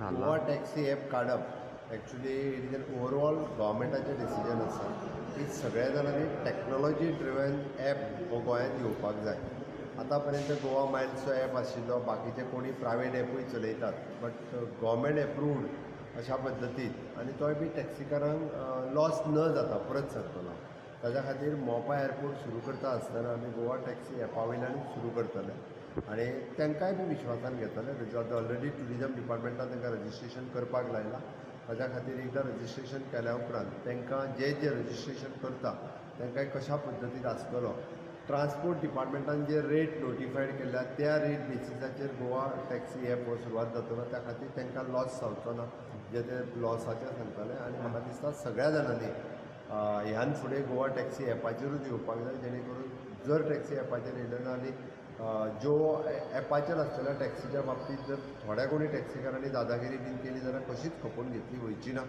थारला. Goa taxi app काडप actually it is an overall गव्हर्मेंटाचें डिसिजन आसा की सगळ्या जाणांनी टॅक्नोलॉजी ड्रिवन ॲप हो गोंयांत येवपाक जाय. आतां पर्यंत गोवा मायल्सचो ॲप आशिल्लो, बाकीचे कोणी प्रायवेट ॲपूय चलयतात, बट गव्हर्मेंट एप्रुव्ड अशा पद्दतीन आनी तोय बी टॅक्सीकारांक लॉस न जाता, परत सांगतलो, ताज्या खातीर मोपा एअरपोर्ट सुरू करता आसतना आमी गोवा टॅक्सी ॲपा वयल्यान सुरू करतले आनी तांकांय बी विश्वासान घेतले. आतां ऑलरेडी ट्युरिजम डिपार्टमेंटान तांकां रजिस्ट्रेशन करपाक लायलां. ताज्या खातीर एकदां रजिस्ट्रेशन केल्या उपरांत तांकां जे जे रजिस्ट्रेशन करता तांकां कशा पद्दतीन आसतलो, ट्रान्सपोर्ट डिपार्टमेंटान जे रेट नोटिफायड केल्या त्या रेट बेसिसाचेर गोवा टॅक्सी ॲप हो सुरवात जातलो. त्या खातीर तांकां लॉस जावचो ना, जे ते लॉसाचें सांगताले. आनी म्हाका दिसता सगळ्या जाणांनी ह्यान फुडें गोवा टॅक्सी ॲपाचेरूच येवपाक जाय, जेणे करून जर टॅक्सी ॲपाचेर येयले ना आनी ज्यो ॲपाचेर आसलेल्या टॅक्सीच्या बाबतींत जर थोड्या कोणी टॅक्सीकारांनी दादागिरी बीन केली जाल्यार कशीच खपोवन घेतली वयची ना.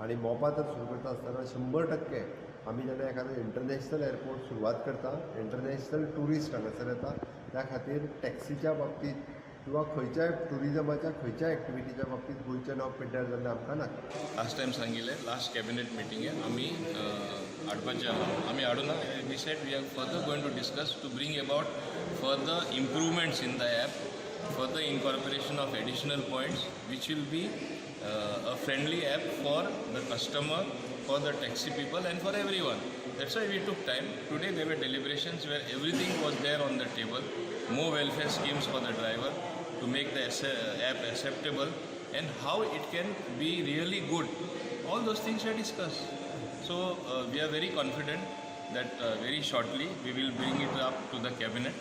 आनी मोपा तर सुरू करता आसतना 100% आमी जेन्ना एखादो इंटरनॅशनल एअरपोर्ट सुरवात करता, इंटरनॅशनल ट्युरिस्ट हांगासर येता, त्या खातीर टॅक्सीच्या बाबतींत किंवा खंयच्याय ट्युरिजमाच्या खंयच्याय एक्टिविटीच्या बाबतींत गोंयचें नांव पिड्ड्यार जाल्लें आमकां नाका. लास्ट टायम सांगिल्लें, लास्ट कॅबिनेट मिटिंगे आमी हाडपाचें आहा. आमी हाडूना. We said we are further going to discuss to bring about further improvements in the app, further incorporation of additional points, which will be a friendly app for the customer, for the taxi people and for everyone. That's why we took time. Today there were deliberations where everything was there on the table. More welfare schemes for the driver to make the app acceptable and how it can be really good. All those things were discussed. So we are very confident that very shortly we will bring it up to the cabinet,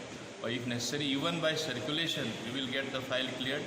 or if necessary, even by circulation, we will get the file cleared.